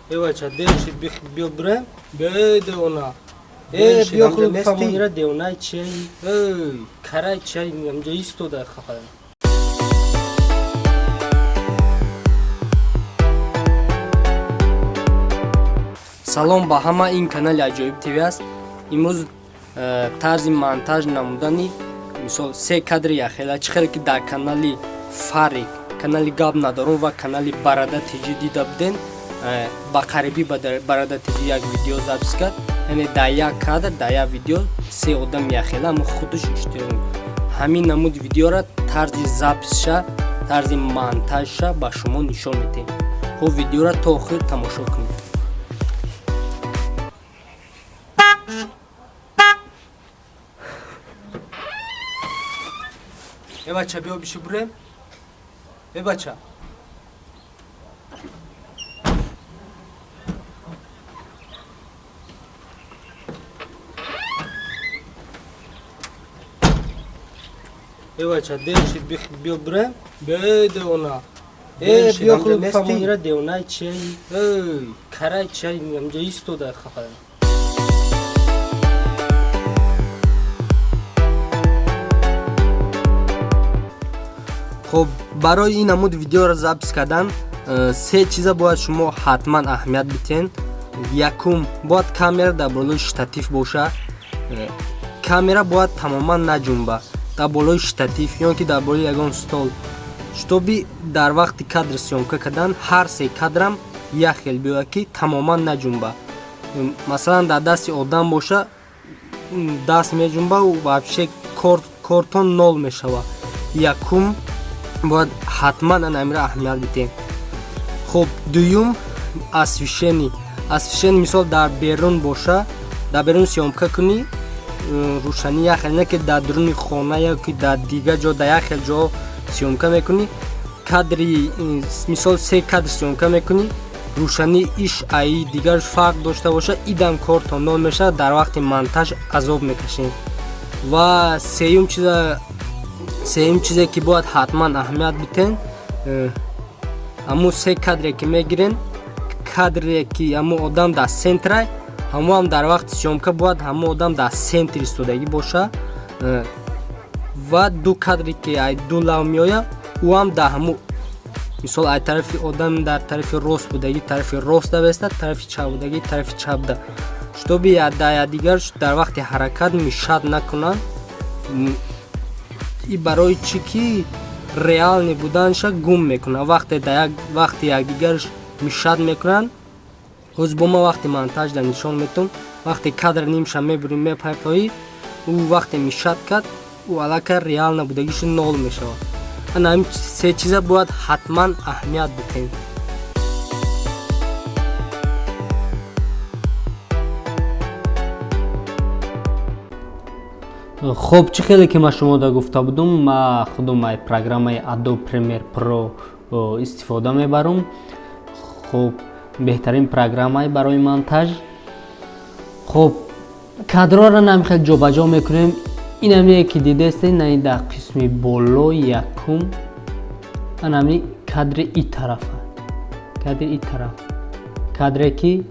Э бача, дер шид, биё бирем. Биё, девона. Э, биё, худ фамонира, девонаи чиай. Эй, карай чиай, ҳамҷо истода хафа. Салом ба ҳама, ин канали Аҷоиб ТВ аст. Имрӯз тарзи монтаж намудани, мисол, се кадри яхела, чӣ хеле ки дар канали Фарик, канали Гап надорум ва канали Барада ТЖ дида буден. Ба қарибӣ Барада ТЖ як видео запись кард, яъне дар як кадр, дар як видео се одам яхела, ама худаш иштирок. Ҳамин намуд видеора, тарзи записша, тарзи монтажша ба шумо нишон медиҳем. Хуб, видеора то охир тамошо кунед. Э бача, биё биши бурем. Э бача, э бача, дер шид, биё бирем. Биё, девона. Э, биё, худ фамонира, девонаи чиай. Эй, карай чиай, ҳамҷо истода хафа. Хуб, барои ин намуд видеоро запись кардан се чиза бояд шумо ҳатман аҳамият битен. Якум, бояд камера дар болои штатив боша. Камера бояд тамоман наҷунба, дар болои штатив ё ки дар болои ягон стол, чтобы дар вақти кадр съёмка кардан ҳар се кадрам як хел биёяд, ки тамоман наҷунба. Масалан, дар дасти одам боша, даст меҷунба, вообще кортон нол мешава. Якум, бояд ҳатман анамира аҳамият бидиҳем. Хуб, дуюм, освещение. Освещение, мисол, дар берун боша, дар берун съёмка кунӣ, рӯшанӣ як хел, не ки дар дуруни хона ё ки дар дигар ҷо. Дар як хел ҷо съёмка мекунӣ, кадри, мисол, се кадр съёмка мекунӣ, рӯшанӣ иш аи дигар фарқ дошта боша, идам кортон нол мешавад, дар вақти монтаж азоб мекашем. Ва сеюм чиза, сеюм чизе ки бояд ҳатман аҳамият битен, ҳамун се кадре ки мегирен, кадре ки ҳамун одам дар центрай, ҳамоам дар вақти съёмка бояд ҳамон одам дар центр истодагӣ боша, ва ду кадре ки ай ду лав меояд, ӯам дар ҳамун, мисол, ай тарафи одам дар тарафи рост будагӣ, тарафи рост давестад, тарафи чап будагӣ, тарафи чапда, чтобы дар якдигар дар вақти ҳаракат мешать накунанд. И барои чӣ ки реальный буданша гум мекунанд, вақте дар як вақти якдигарш мешать мекунанд. Ҳоз бо ма вақти монтажда нишон метум. Вақте кадр нимша мебурӣ, мепартоӣ, ӯ вақте мешать кард, ӯ аллакай реал набудагишу нол мешавад. Ана ҳамин се чиза бояд ҳатман аҳамият бидиҳем. Хуб, чӣ хеле ки ман шумода гуфта будум, ма худум ай программаи Adobe Premiere Pro истифода мебарам. Хуб, беҳтарин программаи барои монтаж. Хуб, кадрҳоро намихел ҷобаҷо мекунем. Инаме ки дидестед, на дар қисми боло якум, анами кадри и тарафа, кадри и тараф, кадре ки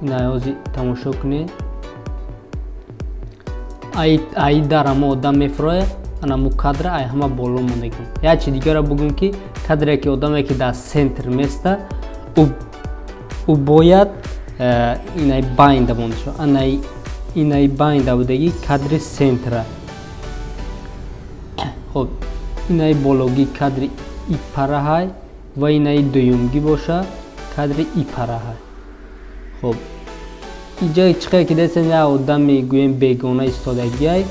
ина тамошо кунед, аи дар ҳама одам мефурояд, анаму кадра ай ҳама боло мондагим. Як чи дигарро бугум, ки кадре ки одаме ки дар центр места, ӯ бояд инай байнда монда шавад. Анай инай байнда будагӣ кадри центра. Хоб, инаи бологӣ кадри ипараҳай ва инаи дуюмгӣ боша кадри ипараҳай. Хоб, иҷа чӣ хеле ки дестем, як одами гӯем бегона истодагиай.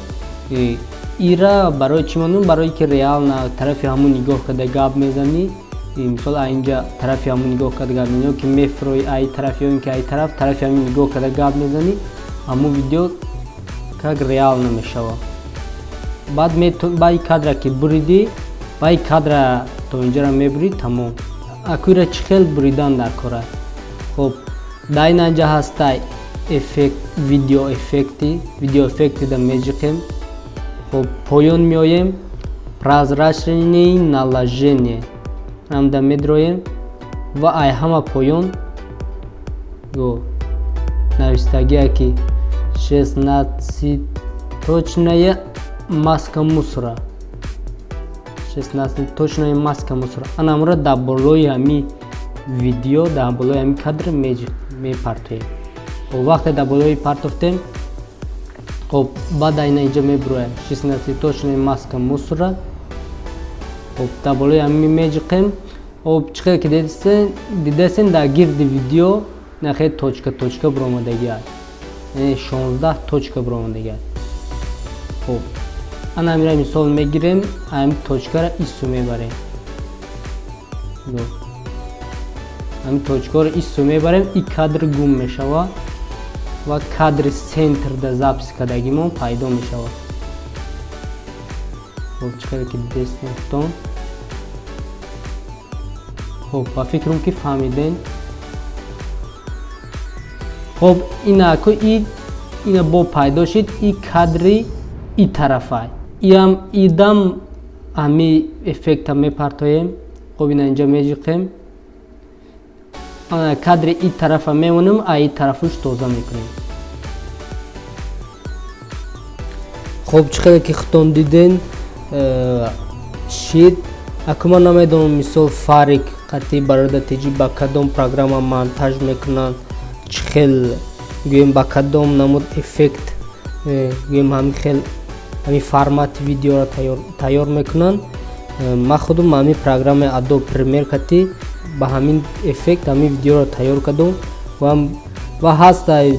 Ира барои чӣ мондум? Барое ки реально тарафи ҳамун нигоҳ карда гап мезанӣ. Мисол, инҷа тарафи ҳамун нигоҳ карда гап мезанӣ, ё ки мефурои ай тараф, ё ин ки ай тараф, тарафи ҳамин нигоҳ карда гап мезанӣ, ҳамун видео как реал намешавад. Баъд баъди кадра ки буридӣ, баъди кадра то инҷара мебурӣ, тамом. Акӯира чӣ хел буридан дар кора? Хоб, дар ин анҷа ҳастай эффект, видео эффекти. Видео эффектида меҷиқем. Хоб, поён меоем, прозрачное наложение рамда медроем ва ай ҳама поён Навистагия, ки 16-точная маска мусора, 16-точная маска мусора. Анамро дар болои ҳами видео, дар болои ҳами кадр мепартоем. Хоб, вақте дар болои партофтем, хоб, баъд айна инҷа мебуроям 16-точная маска мусора. Хоб, дар болои ҳами меҷиқем. Хоб, чӣ хел ки дидасен, дар гирди видео нахе точка точка буромадагӣ аст, яъне 16 точка буромадагӣ аст. Хоб, ана ҳамира мисол мегирем, ҳами точкаро ису мебарем, ҳами точкаро ису мебарем, и кадр гум мешавад ва кадри центрда запись кардагимон пайдо мешавад. Хоб, чӣ хеле ки дидестон. Хоб, ба фикрам, ки фаҳмидем. Хоб, инако ина бо пайдо шид и кадри и тарафай, иам идам ҳами эффекта мепартоем. Хоб, ина инҷа меҷиқем, кадри и тарафа мемонем, а и тарафуш тоза мекунем. Хоб, чӣ хеле ки худтон диден, шид. Аку ман намедонам, мисол, Фарик қатъи Барода Теҷӣ ба кадом программа монтаж мекунанд, чӣ хел, гӯем, ба кадом намуд эффект, гӯем, ҳамин хел ҳамин формати видеоро тайёр мекунанд. Ман худам ҳамин программаи Adobe Premiere кати ба ҳамин эффект ҳамин видеоро тайёр кардам ва ҳаста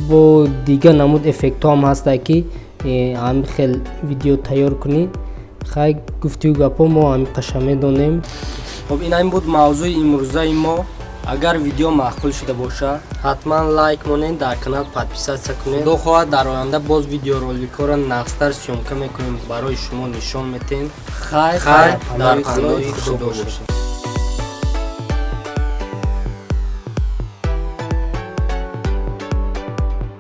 бо дигар намуд эффектҳо ҳам ҳаста, ки ҳамин хел видео тайёр кунӣ. Хай, гуфтию гапҳо, мо ҳамин қаша медонем. Хоб, ин ҳамин буд мавзӯи имрӯзаи мо. Агар видео маъқул шуда боша, ҳатман лайк монед, дар канал подписаться кунед. Худо хоҳад, дар оянда боз видеороликҳоро нағзтар съёмка мекунем, барои шумо нишон метем. Хайр, дар паноҳи Худо бошед.